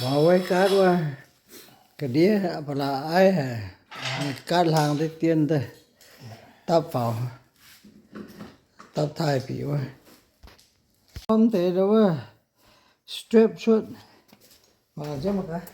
Maux wuov gaatv wuov, ga'ndiev ba'laqc aiv haic, gaatv hlang deix dien daaih dapv faaux, dapv taaih bieqc wuov. Norm deix wuov strip cuotv, maux jienv mangc gaax.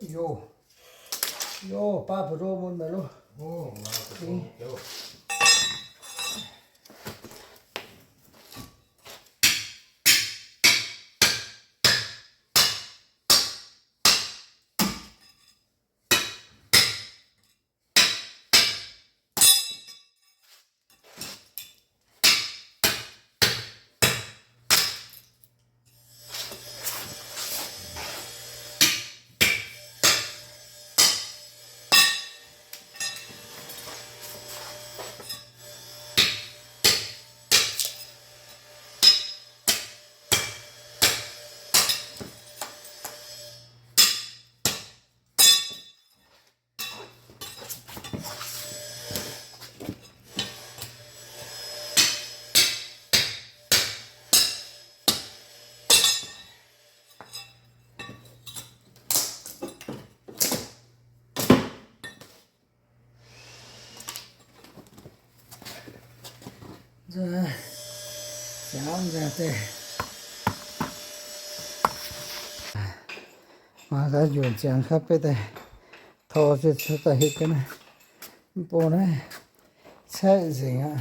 Yo, yo, baav buoz-ndoqv mun maiv loh. Ziangx nzengc deix. Mangc gaax, njuonc ziangx kaav betv daaih, tor se cuotv daaih hitv ga'naaiv. Mv bung naaiv caeqv nzengc aqv.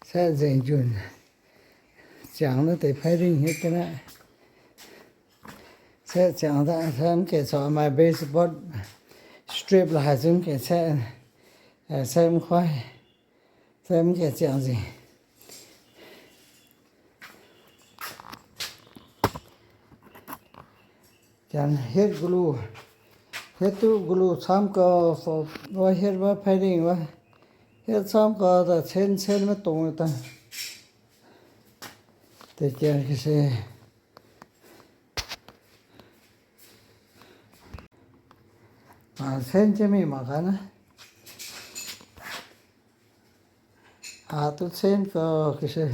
Caeqv nzengc njuonc. Ziangx naaiv deix paiv lingh hitv ga'naaiv. Caeqv ziangx daaih, mv gaengh corc maaih baseboard strip la'haaix zungv mv gaengh caeqv, caeqv mv kuaaiv, caeqv mv gaengh ziangx nzengc. Janx hietv glue, hietv duqv glue camv gau, fai hietv wuov paiv lingh wuov, hietv camv gau daaih cen cen maiv dungx daaih. Deix janx ga'sie, cen jienv mingh mangc gaax naaiv. Aqc duqv cen gau ga'sie.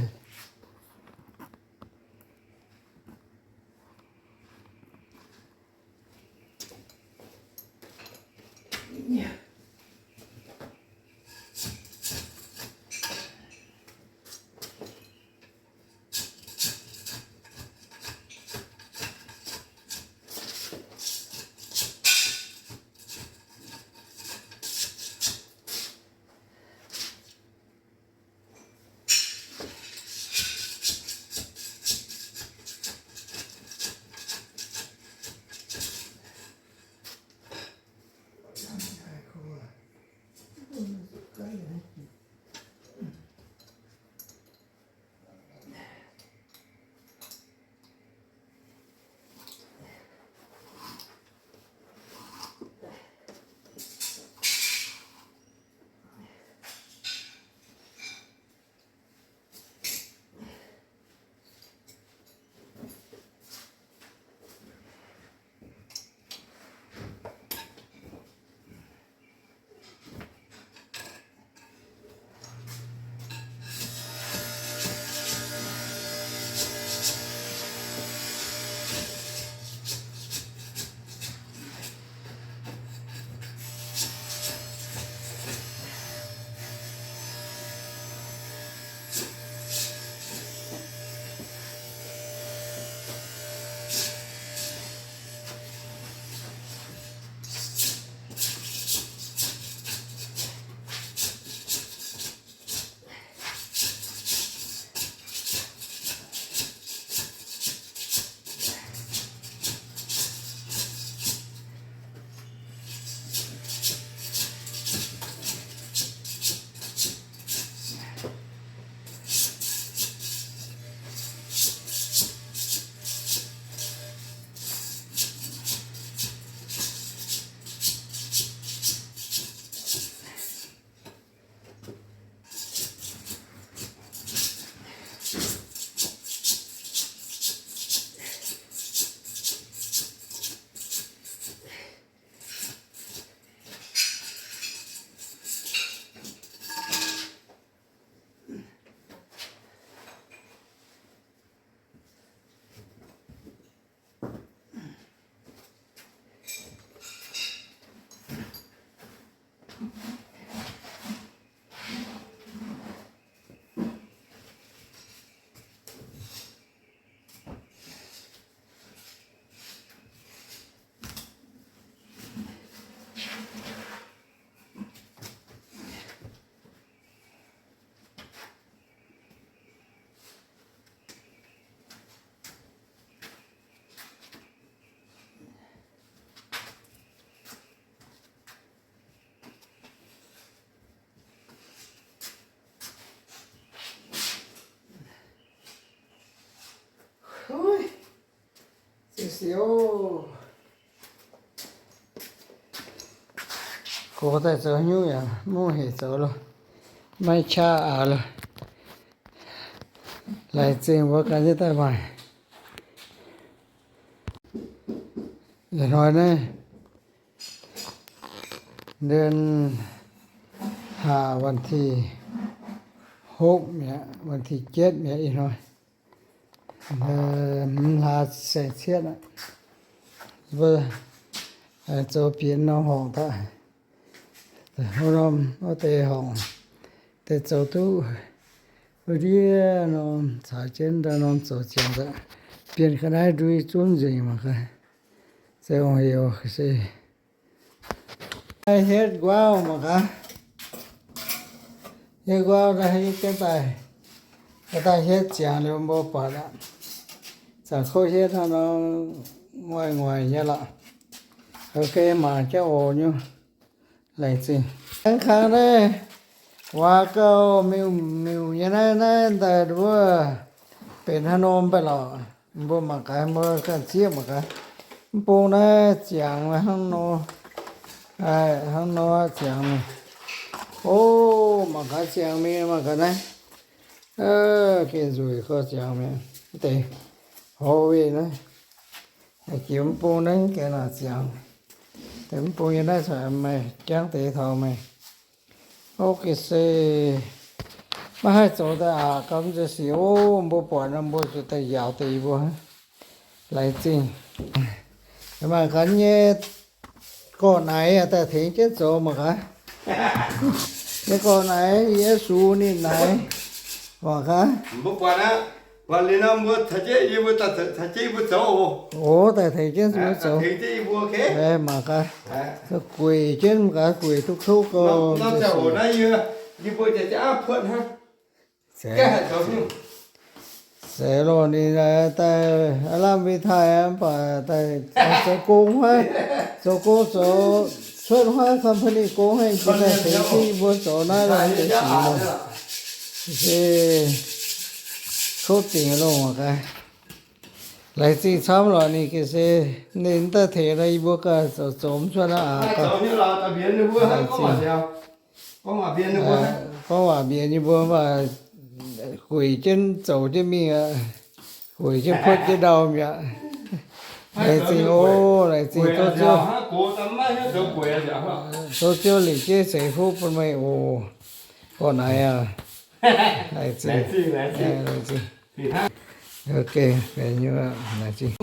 Ziouv, gox daaih zoux nyungc yaac mungv hec zoux loh, maiv qaqv aqc loh. Laengz zingh mbuo ganh jienv daaih maaic. Ih hnoi naaiv เดือนห้า วันที่หก mi'aqv, วันที่เจ็ด mi'aqv ih hnoi. Hmz hlaax saeng cietv aqv. Mbuo zoux bienx norm horngc daaih. Wuov norm wuov deix horngc deix zoux duqv wuov ndiev norm caux jienv ndau norm zoux ziangx daaih. Bienh ga'naaiv ndui zunv nzengc mangc gaax. Se ong heuc se hietv nquauv mangc gaax. Hietv nquauv daaih hietv jienv daaih, daaih hietv ziangx liuz mbuo buatc aqv. Zanc kouv hietv hnangv nor nguaih nguaih nyei lorqc. Ok, mangc jienv oc nyungc. Laengz zingh. Aengx kangx naaiv waac gauh miuc-miuc nyei naaiv, naaiv daaih wuov benx haaix norm mv baac lorqc. Mbuo mangc gaax, mbuo ganh zieqv mangc gaax. Mv bung naaiv ziangx hnangv nor, hnangv nor ziangx mingh. O, mangc gaax ziangx mingh, mangc gaax naaiv. Gengh nzueic gorx ziangx mingh. Deix hoz weih naaiv. Jiex mv bung naaiv gengh naaic ziangx. Deix mv bung yiem naaiv caux maaih jangv deix taux meih. Ok se maiv haih zoux daaih aqc gau mv zeiz sic. O, mbuo buatc nor mbuo zuqc daaih njaaux deix yie mbuo. Laengz zingh. Mangc gaax nyei gorx-naaic daaih tengx jienv zoux mangc gaax. Nyei gorx-naaic, Yesu ninh naaic. Mangc gaax. Mbuo buatc aqv. Buatc liuz nor mbuo caux jienv yie mbuo daaih caux jienv yie mbuo zoux oc. O, daaih tengx jienv mbuo zoux. Tengx jienv yie mbuo, ok. Mangc gaax. Gueic jienv mangc gaax, gueic duqv kouv gau. Nor ziangh hoc naaiv yie, yie mbuo jaax jaav puotv hnangv. Se loh ninh daaih aav lamh mingh taaih mv baac daaih zoux gong huaav, zoux gong zoux cuotv huaav company gong haic, jiex daaih tengx jienv yie mbuo zoux naaiv lorqc, deix sic lorqc. Se kouv dingc loh mangc gaax. Laengz zingh camv lorqc ninh gengh se, ninh daaih tengx nor yie mbuo gauh zoux zoux mv cuotv naaiv aqc gauh. Gorngv waac mbienx yie mbuo mv baac gueic jienv zoux jienv mingh aqv. Gueic jienv puotv jienv ndau mi'aqv. Laengz zingh oc, laengz zingh Ziouv Ziouv Lingc Jeiv ceix fuqv bun meih oc. Gorx-naaic aac, laengz zingh. Laengz zingh. Ok, laengz zingh.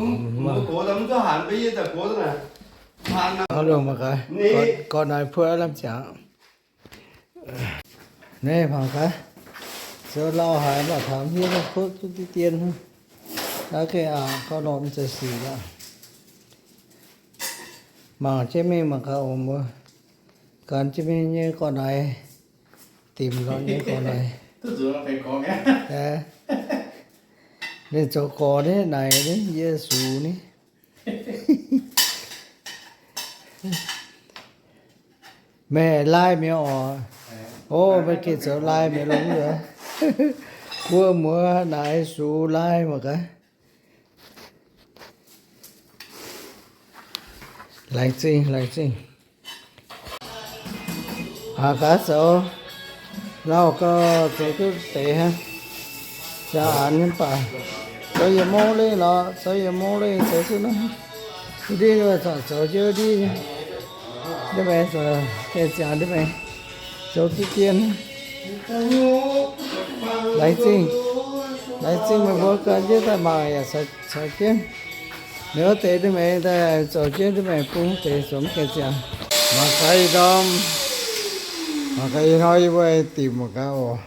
Gorx-naaic puotv lamh ziangx. Naaiv mangc gaax, zoux lauh haic mv baac taux hmz hniev kuotv duqv diqv dien hnangv. Naaiv gengh aqc gauh lorqc, mv zeiz sic aqv. Mangc jienv mingh mangc gaax oc mbuo. Gan jienv mingh nyei gorx-naaic, dimc lorqc nyei gorx-naaic. Ninh zoux gorx ni, naaic ni, Yesu ni. Meih lai mi'aqv oc. O, meih gengh zoux lai mi'aqv longx yaac. Mbuo muoz naaic Yesu lai mangc gaax. Laengz zingh, laengz zingh. Aqc gaax zoux lauh gau, zoux duqv deix hnangv. Jaa aanx nyei mv baac zoux yietc mong lengh lorqc, zoux yietc mong lengh zoux duqv naaiv. Ndiev nyei zorc zoux jienv ndiev nyei. Ndiev maengx zoux, gaengh ziangx ndiev maengx zoux duqv dien. Laengz zingh, laengz zingh meih mbuo gan jienv daaih mangc yaac caux jienv. Liuz wuov deix ndiev maengx daaih zoux jienv ndiev maengx bung deix zoux mv gaengh ziangx. Mangc gaax ih ndorm, mangc gaax ih hnoi yie mbuo dimc mangc gaax oc.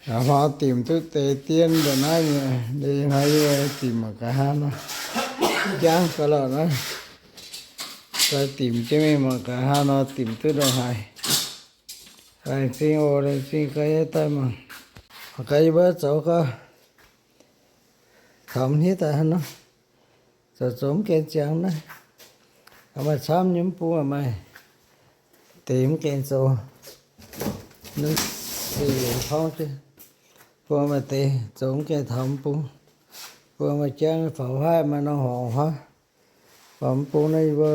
Hnoi dimc duqv deix dien ndongc naaiv nyei, ih hnoi yie mbuo dimc mangc gaax hnangv nor. Jangv ga'lorqc naaiv. Daaih dimc jienv mingh mangc gaax hnangv nor dimc duqv ndongc haaix. Laengz zingh oc, laengz zingh gaax yie daaih mangc. Mangc gaax yie mbuo zoux gau. Taux hniev daaih hnangv nor. Zoux zoux mv gaengh ziangx naaiv. Maaih camv nyei mv bung maaih deix mv gaengh zoux. Bung maaih deix zoux mv gaengh taux mv bung. Bung maaih jangv faaux haav, maaih norm horngc huaav. Faaux mv bung naaiv yie mbuo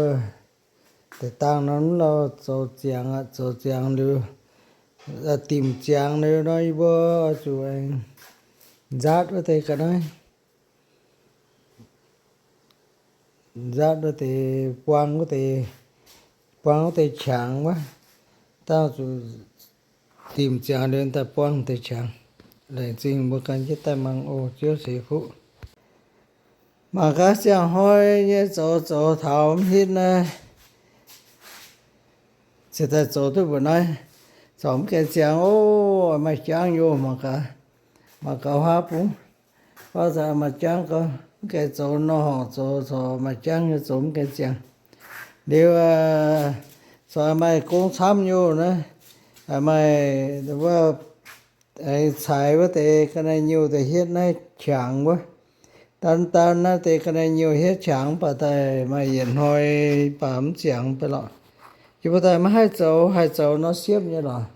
deix dangh nor mv lauh zoux ziangx aqv. Zoux ziangx liuz, dimc ziangx liuz nor yie mbuo oix zuqc aengx nzaatv wuov deix ga'naaiv. Nzaatv wuov deix, buang wuov deix, buang wuov deix qangx wuov. Dangh zuqc dimc ziangx liuz daaih buang deix qangx. Laengz zingh mbuo ganh jienv daaih mangc oc. Ziouv ceix fuqv. Mangc gaax ziangh hnoi nyei zoux, zoux taux mv hitv naaiv, ziouc daaih zoux duqv mbuoqc naaiv, corc mv gaengh ziangx oc. Maaih jangv nyei oc. Mangc gaax, mangc gaax huaav bung, huaav za'gengh maaih jangv gau. Mv gaengh zoux nor horngc zoux, corc maaih jangv nyei, zoux mv gaengh ziangx. Liuz, corc maaih gong camv nyei oc naaiv. Maaih wuov, aengx caaix wuov deix ga'naaiv-nyungc deix hietv naaiv qangx wuov. Daan daan naaiv deix ga'naaiv-nyungc hietv qangx, mv baac daaih maaih yietc hnoi baac mv ziangx mv bei lorqc. Yie mbuo daaih maiv haih zoux, haih zoux nor siepv nyei lorqc.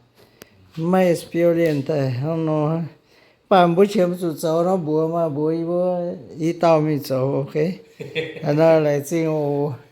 Maiv experience daaih hnangv nor. Mv baac mbuo qiemx zuqc zoux nor mbuox maah, mbuox yie mbuo i dauh mingh zoux, ok? Aa, laengz zingh oc.